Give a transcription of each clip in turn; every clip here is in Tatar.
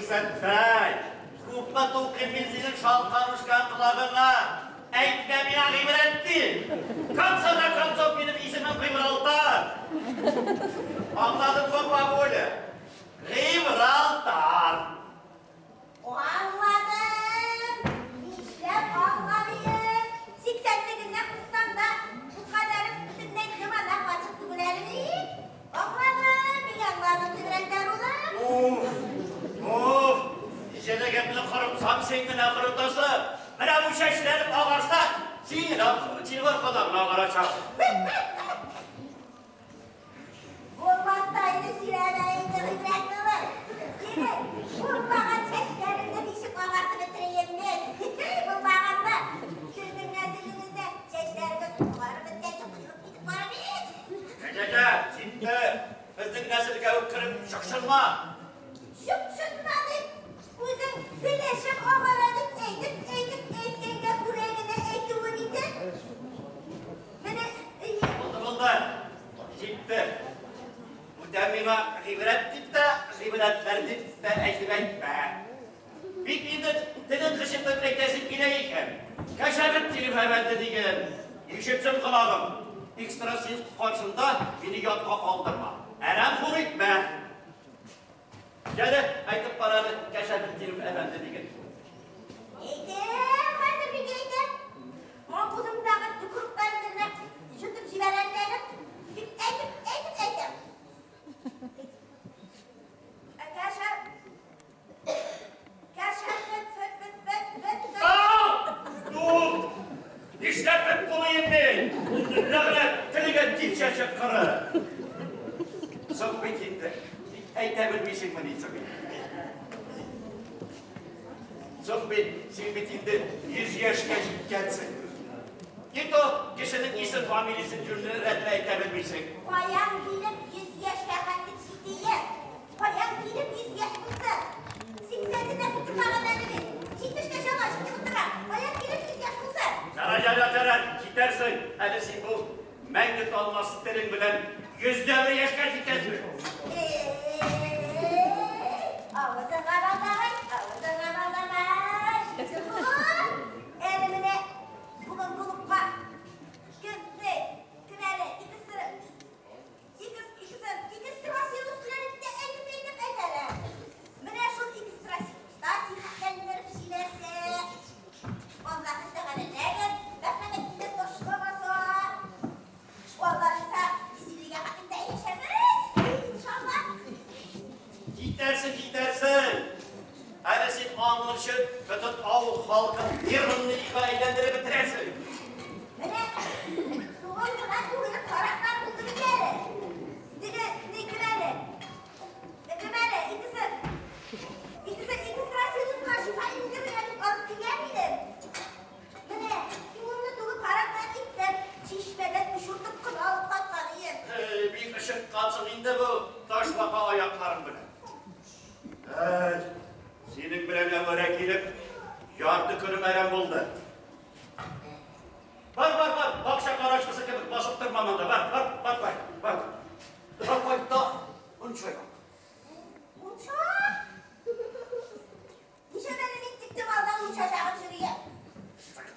Сиксәнбай, күпме тукыйм мин синең шалканушка колагыңа. Әйтмә миңа гыйбрәт дип. Конца да концов минем исемем Гибралтар. Аңладыңмы, бабуля? Гибралтар. Аңладым. Нишләп аңламыйм? Сиксәнлегеңә куссаң да, бу кадәр бөтенләй замана качып түгел әле бит. Аңладым, мин аңладым, Гибралтар улым. Уф, уф, җелегемне корытсам, син генә корытасы. Менә бу чәчләрем агарса, син генә, синең аркада гына агарачак. Булмастай сөйләмә инде, Гыйбрәт улым. Синең булмаган чәчләреңне ничек агартып бетерәем мин? Булмаганда, сезнең нәселегездә чәчләрегез агарып беткәнче коелып китеп бара бит. Җә-җә, син дә безнең нәселгә үк кереп чыкшынма. Чыкшынма дип, үзең пеләшең агара дип әйтеп, әйтеп, әйткәнгә күрә генә әйтүен инде. Менә, Булды, булды. Җитте. Бүтән миңа гыйбрәт дип тә, гыйбрәтләр дип тә әйтеп әйтмә. Бик инде телең кычытып әйтәсең килә икән. Кәшәбет телефон әфәнде диген. Ишетсен колагым. Экстрасенс каршында мине ятка калдырма. Әрәм хур итмә. Җәле, әйтеп карады Кәшәбет телефон әфәнде диген. Әйтәм, хәзер бик әйтәм. Авызымдагы төкерекләрне генә йотып җибәрәләр. Бик әйтеп, әйтеп әйтәм. Кәшә... Кәшә, фет, фет, фет, фет, фет, фет. Ау! Тук! Нишләп бет булыйм мин? Ләгънәт телегә тиз чәчәк кыры. Соң бит инде. Әйтә белмисеңме ни соң инде? Соң бит, син бит инде 100 яшькә җиткәнсең. Не то кешенең исем фамилиясен җүнле рәтле әйтә белмисең. Каян килеп 100 яшькә хәтле җитәем? Каян килеп 100 яшь булсын? Сиксәненә тутырмаган әле бит. Җитмешкә чама җитеп утыра. Каян килеп 100 яшь булсын? Ярар, ярар, ярар, җитәрсең. Әле син бу мәңге талмас телең белән 101 яшькә җитәсең. Авызыңа балламай, авызыңа балламай. Әле менә бүген клубка кем, не, кем әле, икесе, икес, икесе, экстрасенс белән дә әйтеп, әйтеп әйтәләр. Менә шул экстрасенста сихәтләндереп сөйләсә, Аллаһы Тәгалә ләгин мәрхәмәтендә ташламаса, Аллаһы изгелегә хакында яшәрбез, иншалла. Җитәрсең, җитәрсең. Әле син аңлырчы бөтен авыл халкын нервныйга әйләндереп бетерәсең. Менә суган гына түгелеп караклар булды бит әле. Теге, ни, кем әле? Кем әле? Икесе, икесе экстрасенска шифа иңдерергә дип алып килгән идем. Менә суымны түгеп карап киттем. Чишмәдән очыртып кына алып кайткан идем. Бик ышыткансың инде бу ташбака аякларың белән. Әй, синең белән әвәрә килеп, ярты көнем әрәм булды. Бар, бар, бар, бакча карачкысы кебек басып торма монда. Бар, бар, бар, бар, бар. Бар, кайт та, мунча як. Мунча? Ничә әле мин тиктомалдан мунча ягып йөрим?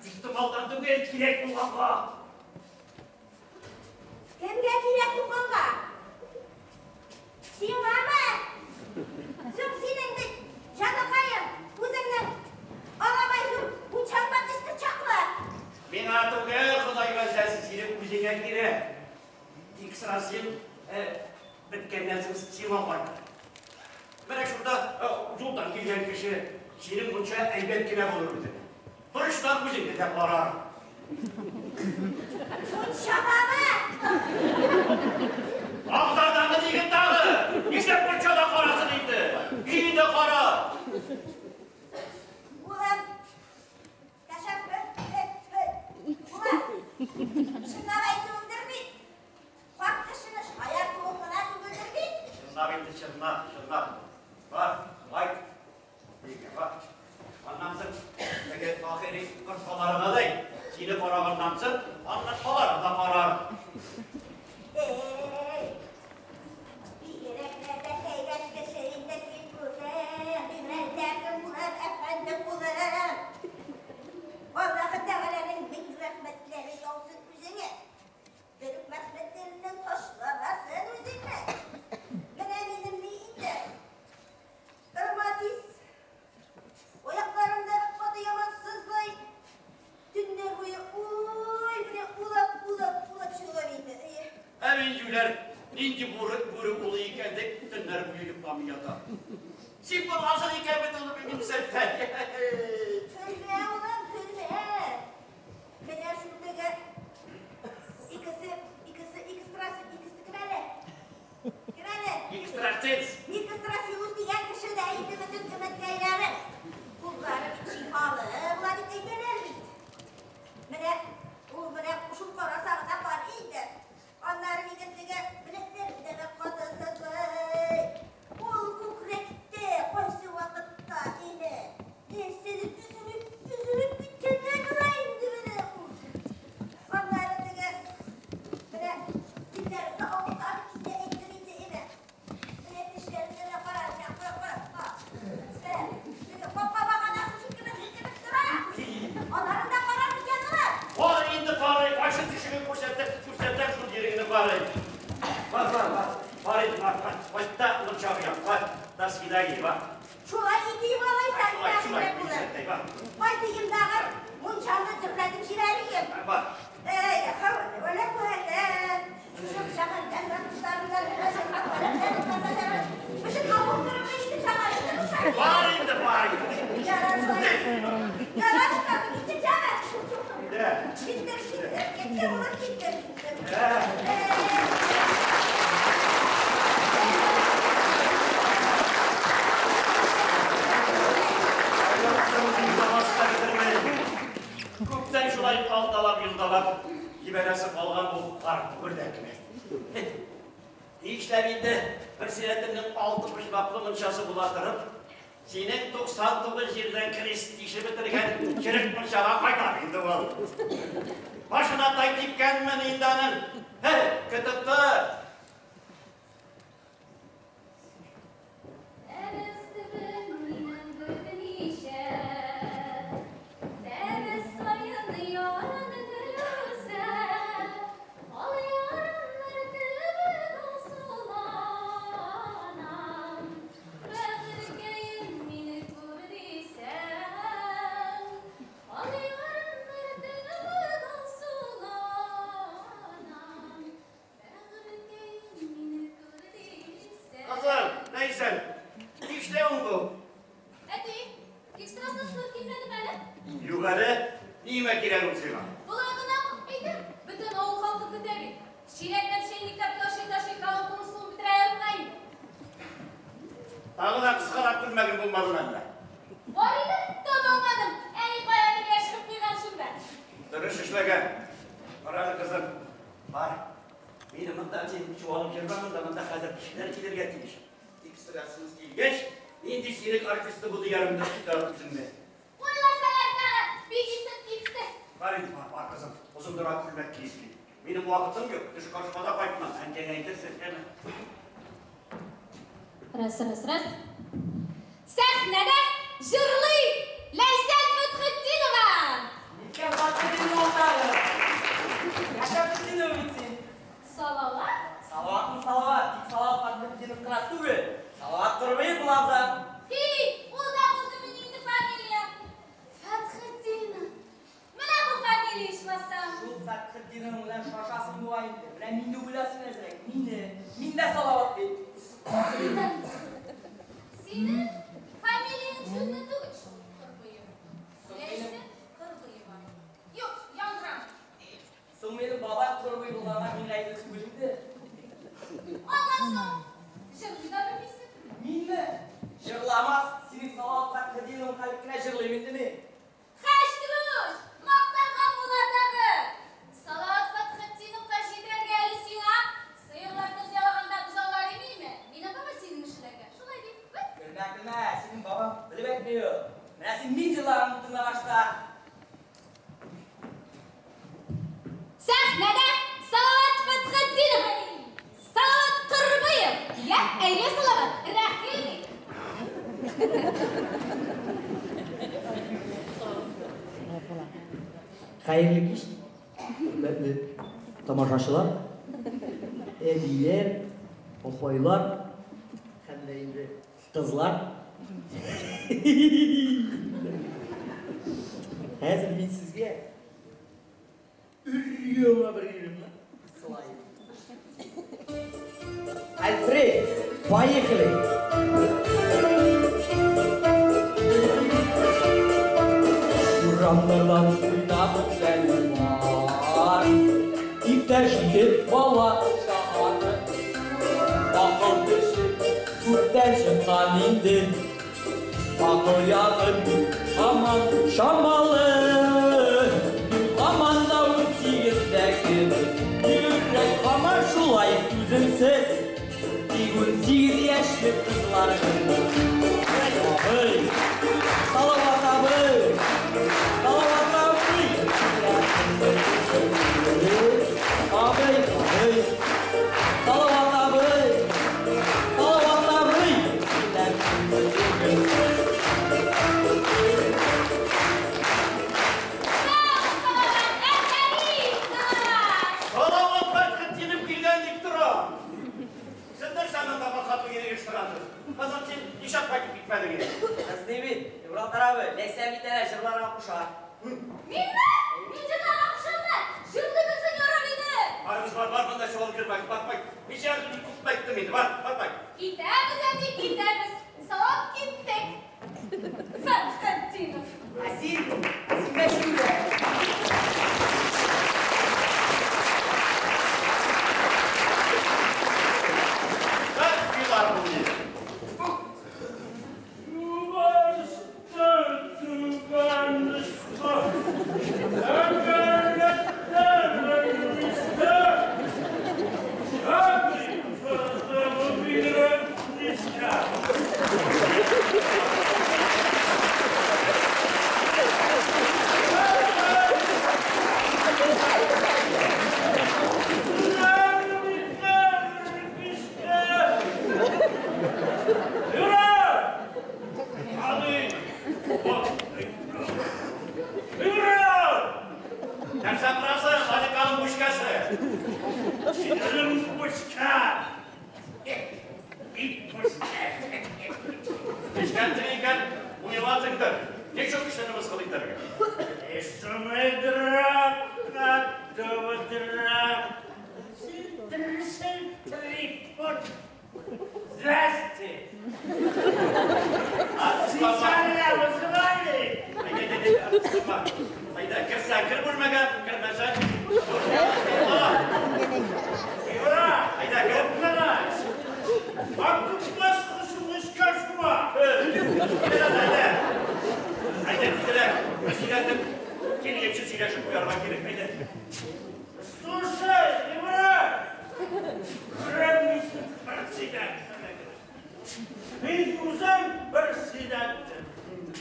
Тиктомалдан түгел, кирәк булганга. Кемгә кирәк булганга? Сиңамы? Соң синең бит, җаныкаем, үзеңнең алабай зур мунчаң бар өсте чаклы. Миңа түгел, Ходай бәндәсе, синең үзеңә кирәк. Экстрасенс беткәннән соң сиңа кайт. Менә шунда юлдан килгән кеше синең мунча әйбәт кенә булыр үзенә. Борычлар үзеңне дә карар. Мунчадамы? Абзардагы диген тагы. Нишләп мунчада карасын инде? Өендә кара. Улым, Кәшәф, улым, чынлап әйтүеңдер бит. Карт кешене шаяртуың гына түгелдер бит. Чынлап инде, чынлап, чынлап. Бар, кайт. Өйгә бар. Аннан соң теге ахири корталарына да сине караганнан соң, аннан алар да карар. Эй, бигрәкләр дә әйбәт кеше инде син үзең, Гыйбрәт. Син булгансың икән бит ул минем сәттән. Көлмә, улым, көлмә. Менә шул теге икесе, икесе, икестрас, икесе кем әле? Кем әле? Экстрасенс. Экстрасенс дигән кеше дә инде бөтен өметкәйләре. Куллары бит шифалы була дип әйтәләр бит. Менә ул менә шул караса гына карый инде. Аннары минем теге беләкләрем дә бик каты сызлый. Ул күкрәктә кайсы вакытта ине. Нәрсәдер өзелеп, өзелеп киткәндәй була инде менә ул. Аннары теге менә телләрем дә авырта бит инде әйттем инде әйбә. Менә тешләремне дә кара, менә кара, кара, кара. Менә теге капка баганасы шикелле селкенеп тора. Аларын да карар микән алар? Бар инде карый, кайсы тешеңне күрсәтә, күрсәтә шул җиреңне карый. Бар, бар, бар. Бар инде, бар, бар. Кайт та мунчага як, бар. До свидания, бар. Шулай итим алайса, Шулай, шулай, инде булыр. күрсәтәй, бар. Кайтыйм дагы мунчаны дөрләтеп җибәрим. Бар. Эй, хәүлә вәлә куәтә. Шушы шәһәрдән баскычларыннан бөтен авыл торып ишетеп чыгар. Бар инде, бар инде. Ярар шулай. Ярар шулай, китеп чыгар. Дә. Киттем, киттем, киттем, улым, киттем, киттем. Ә. Эй. Күптән шулай алдалап, йолдалап җибәрәсе калган бу карт үрдәкне. Нишләп инде председательнең алты почмаклы мунчасы була торып, синең 99 җирдән крест тишеп бетергән черек мунчага кайтар инде ул. Башына тай типкәнмен инде аның. Һе, көтеп тор. Дәрес төбем минем берничә, дәрес саен яран гөл үсә, ал яраннар төбен алсуланам. Бәгырькәем мине күр дисәң, ал яраннар төбен алсуланам. Бәгырькәем мине күр дисәң. Кызым, нәрсә? Нишләвең бу? Әти, экстрасенслар килмәдеме әле? Юк әле, нимә кирәк ул сиңа? Болай гына әйтәм, бөтен авыл халкы көтә бит. Чиләкләп чәйнекләп ташый-ташый колонканың суын бетерә язган инде. Тагы да кыскарак күлмәгең булмадымы әллә? Бар иде, таба алмадым. Әни каядыр яшереп куйган шунда. Дөрес эшләгән. Кара әле, кызым. Бар. Мине монда син чуалып йөрмә монда, монда хәзер кешеләр килергә тиеш. Экстрасенс килгәч, нинди сирек артисты бу диярем дә китәр үзеңне. Уйласалар тагы, бик исем китте. Бар инде, бар, бар кызым. Озынрак күлмәк киеп кил. Минем вакытым юк. Төшке ашка да кайтмам. Әнкәңә әйтерсең, әме. Раз, раз, раз. Сәхнәдә җырлый Ләйсән Фәтхетдинова. Ниткән Фәтхетдинова тагы? Фәтхетдинова бит син. Салават? Салаватмы Салават, тик Салават Фәтхетдинов кына түгел. Салават Корбыев булабыз. Һи, ул да булдымыни инде фамилия? Фәтхетдинов. Менә бу фамилия ичмасам. Шул Фәтхетдинов белән шашасың була инде. Менә мине уйласын әзрәк, мине. Мин дә Салават бит. Синең фамилияң җүнле түгел шул, Корбыев. Ләйсән Корбыева. Юк, яңгырам. Соң минем бабай Корбый булганга мин гаепле түгел инде. Аннан соң җырлый да белмисең. Минме? Җырламас, синең Салават Фәтхетдиновың хәлеп кенә җырлыйм инде мин. Хәштрүш, мактанган була тагы. Салават Фәтхетдиновка җитәргә әле сиңа. Сыерлар күз ялаганда бозаулар имиме? Минем баба синең эшләргә. Шулай дип, бет. Көлмә, көлмә, синең бабаң белеп әйтми ул. Менә син мин җырлаганны тыңлагач та. Сәхнәдә Салават Фәтхетдинов. Салават Корбыев. Я, әйле Салават, рәхим ит. Хәерле кич, хөрмәтле тамашачылар, әбиләр, апайлар һәм дә инде кызлар. Хәзер мин сезгә өр-яңа бер йөремне сылайым. Альфред, поехали! Урамнардан уйнап үткән еллар. Иптәш итеп бала чаганы. Акыл теше күптән чыккан инде. Акыл ягы һаман чамалы. Һаман да 18-дә кебек. Йөрәк һаман шулай түземсез. Тик 18 яшьлек кызлар гына. Абый, Салават абый, Салават абый. Абый, абый, Салават абый, Салават абый. Браво, Салават! Афәрин, Салават! Салават Фәтхетдинов килгән дип тора. Сез нәрсә монда бакату йөрештерәсез? Кызым, син нишләп кайтып китмәдең инде? Кыз ни бит, Ибрат абый, Ләйсән бит әнә җырларга куша. Минме? Мин җырларга кушаммы? Җырлый белсәң ярар иде. Барыгыз, бар, бар, монда чуалып йөрмәгез. Бар, бар. Ничә күп әйттем инде. Бар, бар, бар. Китәбез, әти, китәбез. Салават киттек. Фәтхетдинов. Ә син, син Мәскәүдә. Бер уйлар бу. Нәрсә кыласың, Аликаның мушкасы? Эшкәнсең икән, уйласыңдыр. Ничек кешене мыскыл итәргә? Здрасте! Артистларга. Специально вызывали? Әйдә, әйдә, артистлар. Әйдә, керсә, кер бүлмәгә, кермәсә. Иван, Әйдә, кер. А тут вас скажу. Әйдә, әйдә. Әйдә, тизрәк. Сөйләтеп, килгәнче сөйләшеп куярга кирәк. Әйдә. Слушай, Иван, громница председатель. Мин үзем председатель.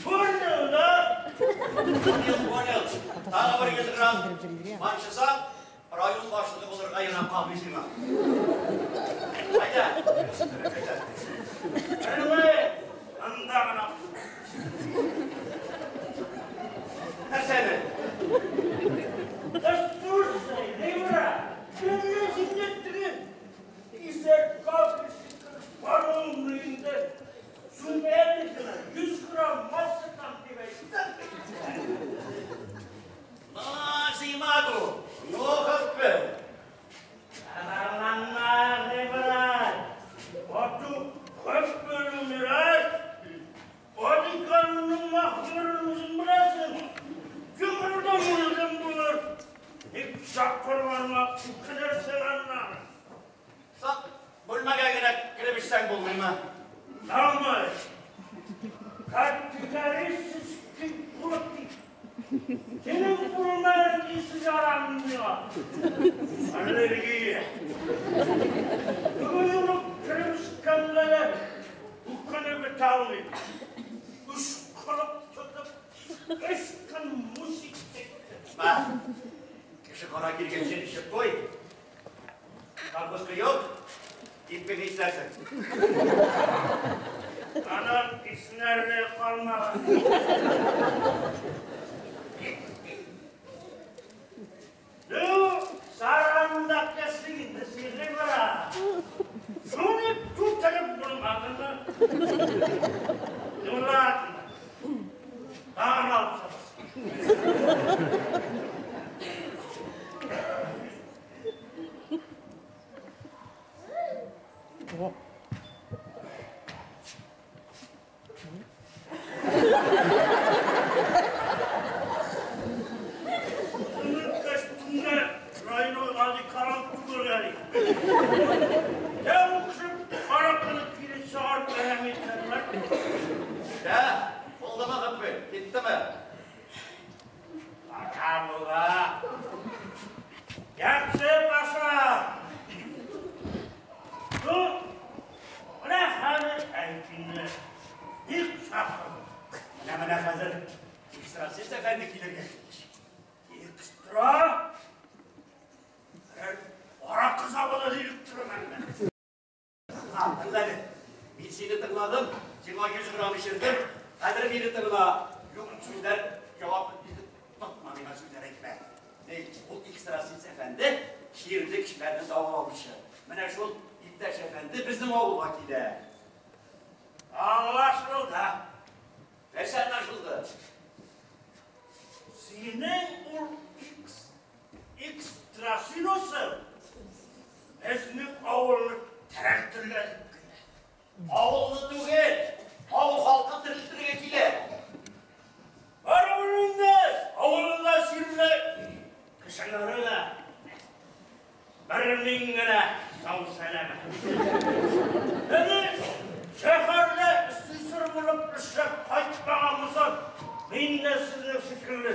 Понял, да? Понял, понял. Тагы бер 100 грамм манчысаң, район башлыгы булырга янап калмый сиңа. Әйдә. Әйдә. Әрле, анда гына. Нәрсәне? Да слушай, Иван, син синең исәк капельщик паромный инде. Сумерникына 100 грамм массадан дип әйттем. Симагу. Ну, хәппе. Зарланма, Иван. Ату күп бөлүмирәк. Адиканның махмырын үзең беләсең. Йомырдан үлгән булыр. Тик чакырганга үкенерсең аннан. Сак, бүлмәгә генә кереп эчсәң булмыймы? Алмай. Капиталистический котик. Синең бүлмәң исе ярамый миңа. Аллергия. Бүген юлык кереп эчкәнгә дә үкенеп бетә алмыйм. Өч кылык тотып, өч көн мусик чиктем. Ба, кеше кара килгәнче эчеп куй. Закуска юк, ипи нишләрсең? Аның иснәргә калмаган. Ну, саранда кәслек инде сине бара. Шуны тутырып булмадымы? Ну ладно. Тагын алып сабасың. Чакырды. Менә хәзер экстрасенс әфәнде килергә тиеш. Экстра? Аракы заводы директоры мәллә? Тыңла әле. Мин сине тыңладым, сиңа 100 грамм эчердем. Хәзер мине тыңла. Юк сүзләр җавап тотма миңа сүзләр әйтмә. Ул экстрасенс әфәнде чирле кешеләрне дәвалаучы. Менә шул иптәш әфәнде безнең авылга килә. Аңлашылды. Нәрсә аңлашылды? Синең ул экстрасенсы безнең авылны терелтергә килә. Авылны түгел, авыл халкын терелтергә килә. Барыбер инде авылда чирле кешеләре дә бер мин генә сау-сәламәт. Әле шәһәрдә сисер булып эшләп кайтмаган булсам, мин дә сезнең шикелле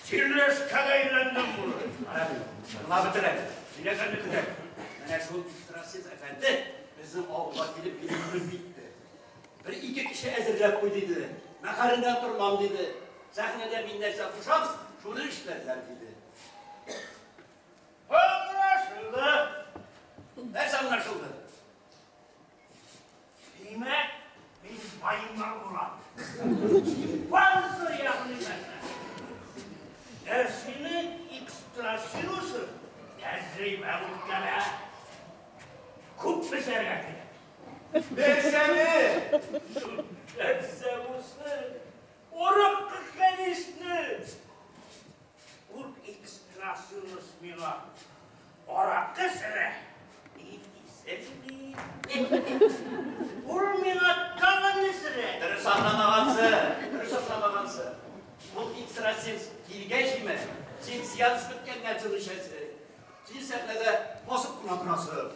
чирләшкә әйләндем булыр. Тыңлап бетер әле. Сөйләгәнне көтәм. Менә шул экстрасенс әфәнде безнең авылга килеп мине итте. Бер ике кеше әзерләп куй диде. Мәхәрендә тормам диде. Сәхнәдә мин нәрсә кушам, шуны эшләрләр диде. Аңлашылды. Нәрсә аңлашылды? Димәк, мин маймыл булам. Шимпанзе ягъни мәсәлән. Ә синең экстрасенсы тәҗрибә үткәрә. Күп пешәргә кирәк. Нәрсәне? Нәрсә булсын? Аракы, конечно. Ул экстрасенс миңа аракы сөрә. Мин исермим. Ул миңа тагын ни сөрә? Дөрес аңламагансың. Дөрес аңламагансың. Ул экстрасенс килгәч име, син сеанс беткәннән соң эчәсең. Син сәхнәдә басып кына торасың.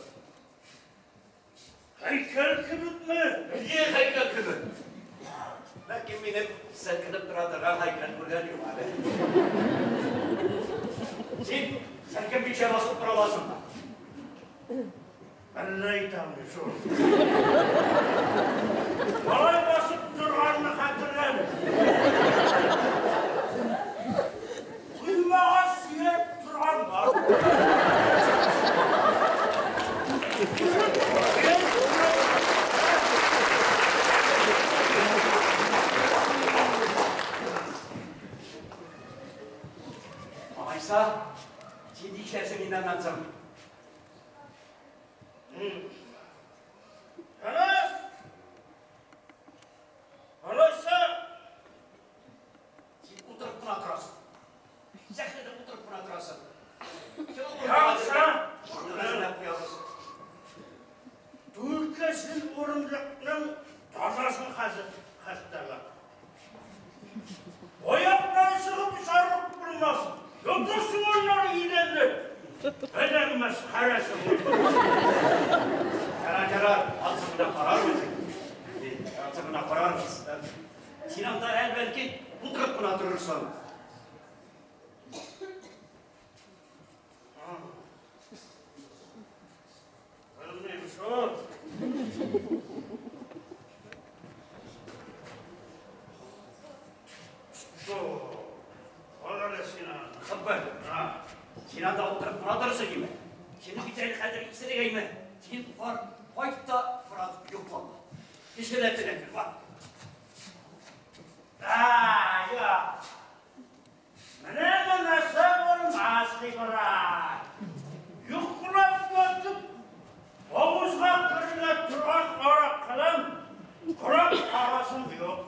Һәйкәл кебекме? Әйе, һәйкәл кебек. Ләкин минем селкенеп тора торган һәйкәл күргән юк әле. Син селкенмичә басып тора аласыңмы? Әллә әйтәм шул. Алай басып торганны хәтерләмим. Коймага сөялеп торган бар. Алайса, син нишләрсең инде аннан соң? Алайса, син утырып кына торасың. Сәхнәдә утырып кына торасың. Яхшы. Урындык әзерләп куябыз. Түлке син урындыкның тазасын хәзер хәстәләп. Аяклары чыгып очарлык булмасын. Ятырсың аннары идәндә. Адәм мәсхәрәсе булды. Ярар, ярар, ансы гына карарбыз. Ансы гына карарбыз. Син анда әле бәлки утырып кына торырсың. Белмим шул. Алар син аны. Хыббар. Син анда утырып кына торырсың име? Синең бит әле хәзер исерек әйме? Син бар, кайт та бераз йоклап. Кеше рәтенә кер, бар. Юк. Менә нәрсә булмас брат. Йоклап ятып, авызга керергә торган аракыдан корап карасым юк.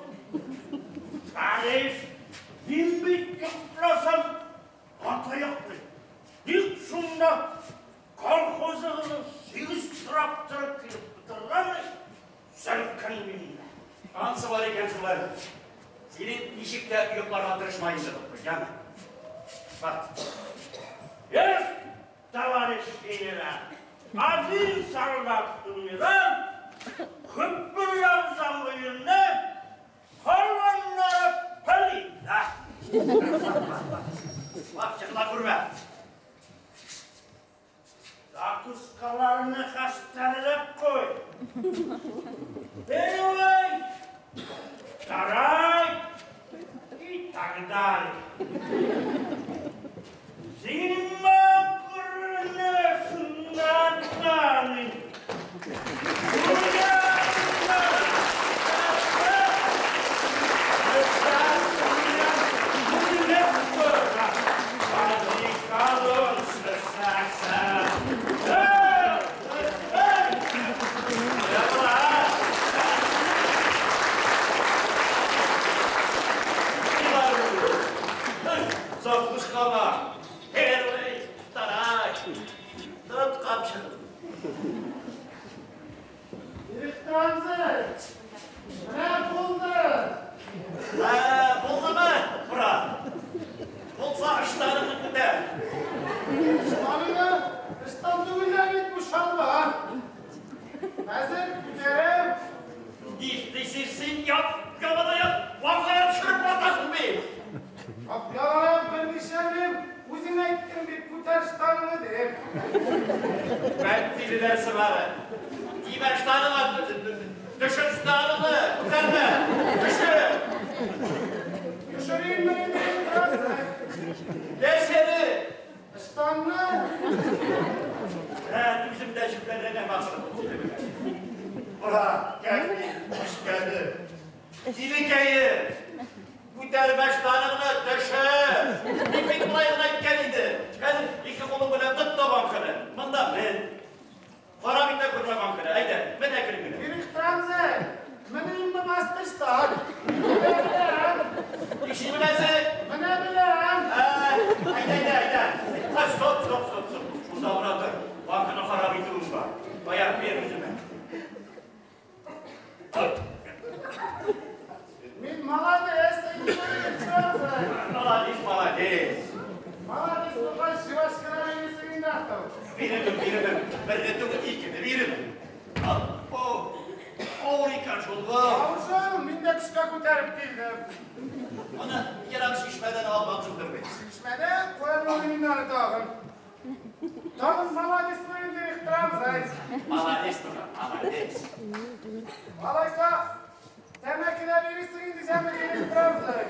Тарих, мин бит йокласам, ата йоклый. Ник шунда колхозыгызның 8 тракторы килеп утырган, селкенмим дә. Ансы бар икән шулай. Син ничек тә йокларга тырышма инде, доктор, яме. Бар. Есть, товарищ генерал. Один солдат умирал, Хөббелләр өендә, калганнары пленда. Бар, чыгыла күрмә. Закускаларны хәстәрләп куй. Anyway, Син күренәсең нами. Запускала. Первый, второй, тот капчык. Директор, менә булды. Булдымы, Фрат? Булса ыштаныңны күтәр. Ыштаныңны, ыштан түгел дә бит бу чалбар. Хәзер күтәрәм. Нишлисең син, ят, ябада ят, ваңгая төшереп атасың бит. Апяларым берничәлем, үзең әйттең бит күтәр ыштаныңны дип. Бәт тилеләр сыбары. Тимә ыштаныңа, төшер ыштаныңны, күтәрмә, төшер. Төшерейме инде, директор? Нәрсәне? Ыштанны. Ә, үзем дә җөпләренә басып. Ура, кәфи, үскәне. Тилекәе, күтәрмә ыштаныңны, төшер. Мин бит болай гына әйткән иде. Хәзер ике кулың белән тот та банканы. Монда мен. Харап итә күрмә банканы. Әйдә, мен әкрен генә. Директор, менимме баскычтан? Менә беләм. Иши беләсең? Менә беләм. Әйдә, әйдә, әйдә. Стоп, стоп, стоп, стоп. Шунда гына тор. Банканы харап итүем бар. Бая, бер үземә. Мин молодец, директор. Молодец, молодец. Молодец булгач, жвачканы бирәсең инде артык. Бирдем, бирдем. Берне түгел, икене бирдем. Ал, о, авыр икән шул бу. Авыр шул, мин дә көчкә күтәреп килдем. Аны ерак чишмәдән алгансыңдыр бит. Чишмәдән каян алыйм инде аны тагын? Тагын молодец инде, директор абзый. Молодец, молодец. Алайса, тәмәке дә бирәсең инде, җәме директор абзый.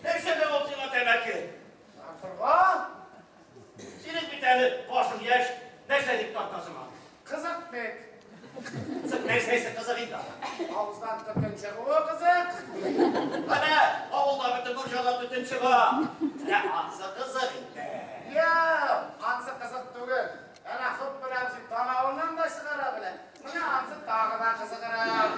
Нәрсәгә ул сиңа тәмәке? Тартырга? Синең бит әле башың яшь, нәрсә дип тартасың аны? Кызык бит. Нәрсәсе кызык инде? Авыздан төтен чыгуы кызык. Әнә, авылда бөтен морҗадан төтен чыга. Менә ансы кызык инде. Юк, ансы кызык түгел. Әнә хуп бер абзый танавыннан да чыгара белә. Менә ансы тагы да кызыграк.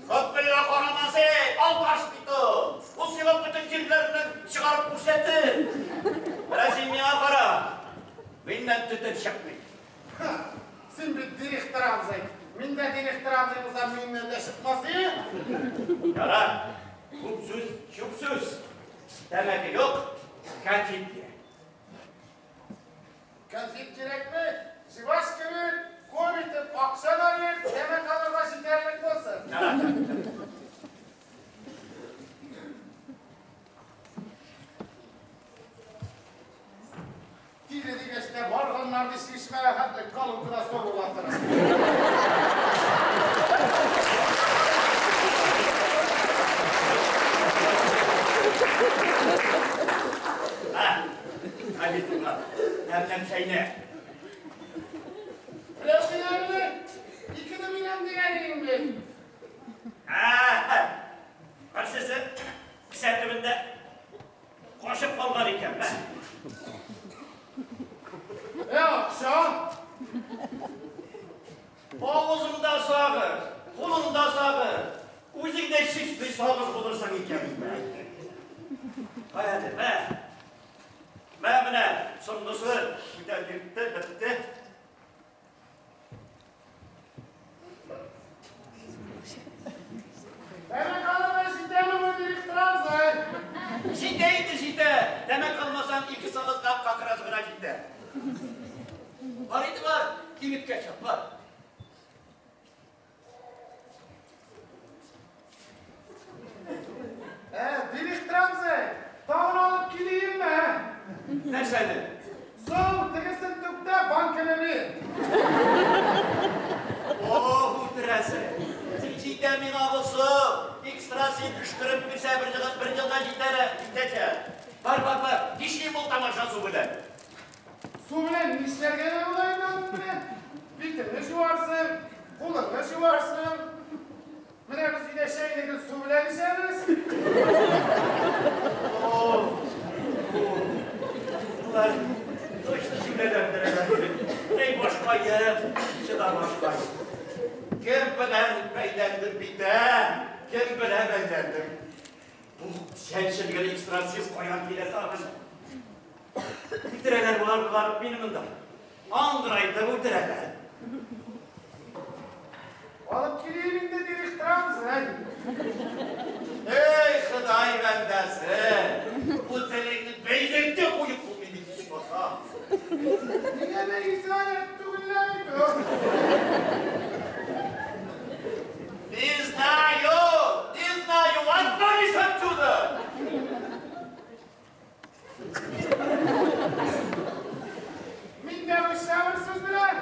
Хуп белә карамасы, албаш бит ул. Ул сиңа бөтен җирләреннән чыгарып күрсәтер. Менә син миңа кара. Миннән төтен чыкмый. Син бит директор абзый. Мин дә директор абзый булсам, миннән дә чыкмас и. Ярар. Күп сүз, чүп сүз. Тәмәке юк, кәнфит кирәк. Кәнфит кирәкме? Жвачка бир, күп итеп акча да бир, тәмәке алырга җитәрлек булсын. Ярар. Тиле дигәч тә барганнар ди чишмәгә хәтле колонкада сугып атырыз. Ә, Хәлил туган, тәмләп чәйнә. Беләсең әле, икене бирәм дигән идең бит. Ә, берсесе кесә төбендә качып калган икән, мә. Ә, акча? Авызыңда сагыз, кулыңда сагыз. Үзең дә чистый сагыз булырсың икән. Кая әле, мә. Мә менә, соңгысы күтәрелде, бетте. Тәмәке алырга җитәме бу, директор абзый? Җитә инде, җитә. Тәмәке алмасаң, ике сагызга как раз гына җитә. Бар инде, бар, кибеткә чап, бар. Ә, директор абзый, тагын алып килейемме? Нәрсәне? Соң, тегесен түк тә, банканы бир. Ох, үтерәсең. Җитә миңа бусы. Ике Экстрасен өшкереп бирсә бер елга җитәр, җитәчә. Бар, бар, бар. Нишлим ул тамаша су белән? Су белән нишләргә дә була инде аның белән? Битеңне жуарсың, кулыңны жуарсың. Менә без өйдә чәйне гел су белән эчәбез. Болар точно җүләләндерәләр. Эй, башкаем, чыда башкаем. Кем белән бәйләндем бит, ә? Кем белән бәйләндем? Бу чәнчелгән экстрасенс каян килә тагын? Үтерәләр болар, болар мине монда. Аңгырайтып үтерәләр. Алып килейм инде директор абзый. Эй, Ходай бәндәсе! Бу телеңне бәйләктә куеп булмый бит ичмаса. Нигә бәйлисең әле түгелләр бит ул? Не знаю! Не знаю! Отвались отсюда! Мин дә русча бер сүз беләм.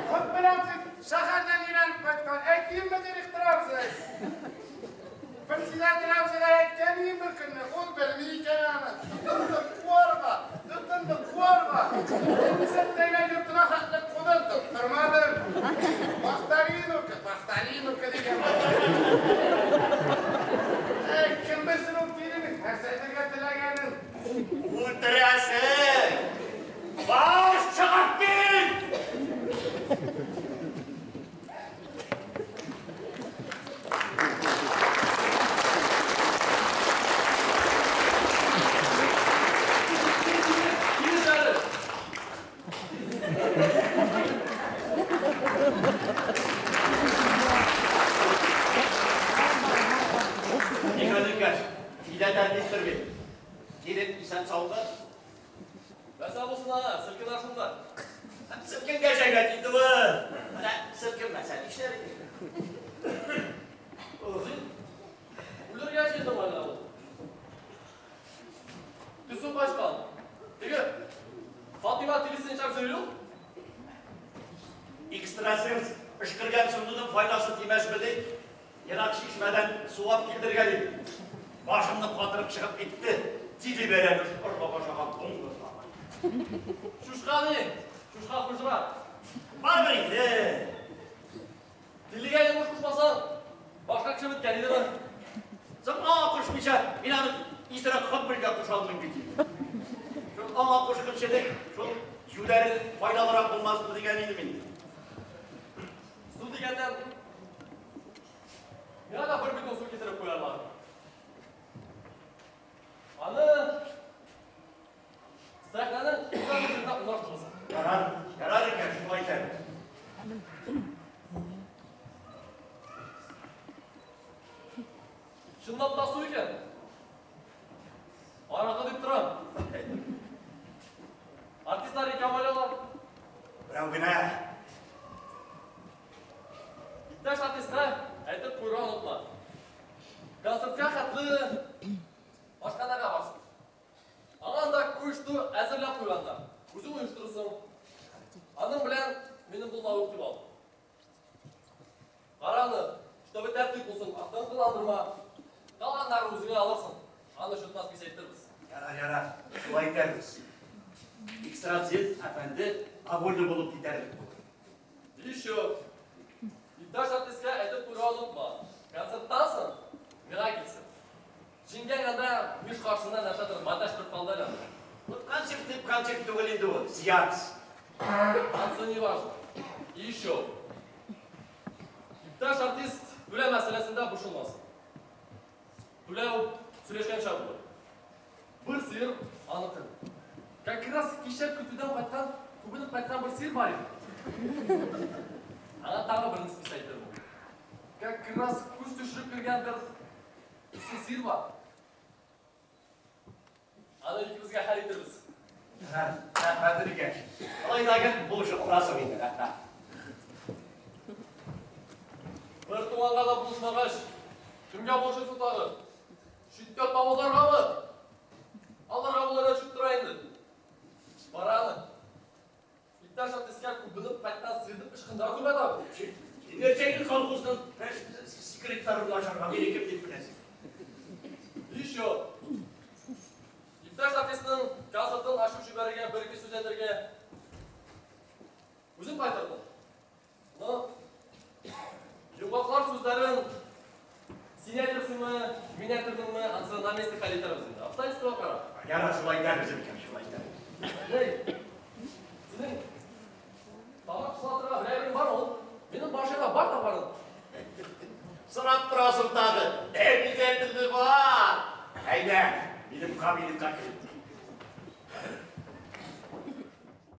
Хот беләм син шәһәрдән өйрәнеп кайткан. Әйтимме директор абзый? Председатель абзыйга әйткән идем бер көнне, ул белми икән аны. Тотындым куарга, тотындым куарга. Исәптәгән йортына хәтле кудым, тоттырмадым. Повтори ну-ка, повтори ну-ка дигән. Әй, кем белсен ул тиленең нәрсә әйтергә теләгәнен. Үтерәсең! Баш чыгып кит! Килеш әле. Никон Никаш, өйдә тәртиптер бит. Килен исән саумы? Бәсә булсын ана, селкенә шунда. Селкенгәч әйбәт инде бу. Менә селкенмәсә нишләр идең? Син үлергә җыендың әллә ул? Төсең качкан. Теге Фатима тиресен чак сөйли ул. Экстрасенс өшкергән суның файдасы тимәсме ди? Ерак чишмәдән сулап килдергән иде. Башымны катырып чыгып китте. Тиле бәрән орлык ашаган дуңгызлар. Чушка ни? Чушка хуҗрак. Барыбер инде. Тилегә йомыш кушмасаң, башка кеше беткән иде бе. Соң аңа кушмыйча, мин аны исерек хат белгә куша алмыйм бит инде. Шул аңа кушканчы дип, шул җүләре файдалырак булмасмы дигән идем инде. Су дигәннән, миңа да бер бидон су китереп куярлар. Аны сәхнәнең урта җирендә урнаштырырсың. Ярар, ярар икән, шулай итәрбез. Чынлап та су икән. Аракы дип торам. Артистлар икәү әле алар. Берәү генә. Иптәш артистка әйтеп куйырга онытма. Концертка хәтле ашханәгә барсын. Аңа анда кое-что әзерләп куйганнар. Үзең оештырырсың. Аның белән минем булмавы ихтимал. Кара аны, чтобы тәртип булсын, артын кыландырма. Калганнарын үзеңә алырсың. Аны счетына списать иттербез. Ярар, ярар, шулай итәрбез. Экстрасенс әфәнде довольны булып китәрлек булыр. Еще. Иптәш артистка әйтеп куйырга онытма. Концерттан соң миңа килсен. Җиңгән анда миш каршында нәрсәдер маташтырып калды әле. Вот концерт дип концерт түгел инде ул, сеанс. Ансы не важно. И еще. Иптәш артист түләү мәсьәләсендә борчылмасын. Түләү сөйләшкәнчә булыр. Бер сыер аныкы. Как раз кичә көтүдән кайткан, күбенеп кайткан бер сыер бар иде. Аңа тагы берне списать итәрмен. Как раз күз төшереп кергән бер сыер бар. Аны икебезгә хәл итербез. Рәхмәт икән. Алай да икән, булышып торасың инде, рәхмәт. Бер туганга да булышмагач, кемгә булышасың тагы? Читтә тамызларгамы? Аларга буларга чүп тора инде. Бара аны. Иптәш артистка күбенеп кайткан сыерның ычкындыра күрмә тагы. Нәрсәгә колхозның секретаре Секретарымны ачарга мине кем дип беләсең? Еще. Иптәш артистның концертын ачып җибәрергә, бер-ике сүз әйтергә үзем кайтырдым. Но йомгаклар сүзләрен син әйтерсеңме, мин әйтердемме, анысы на месте хәл итәрбез инде. Обстоятельствога карап. Ярар, шулай итәрбез икән, шулай итәрбез. Эй, синең тамак чылатырга берәр әйберең бар ул. Минем машинада бар да барын. Сорап торасың тагы. Обязательно бар. Әйдә, минем кабинетка керик.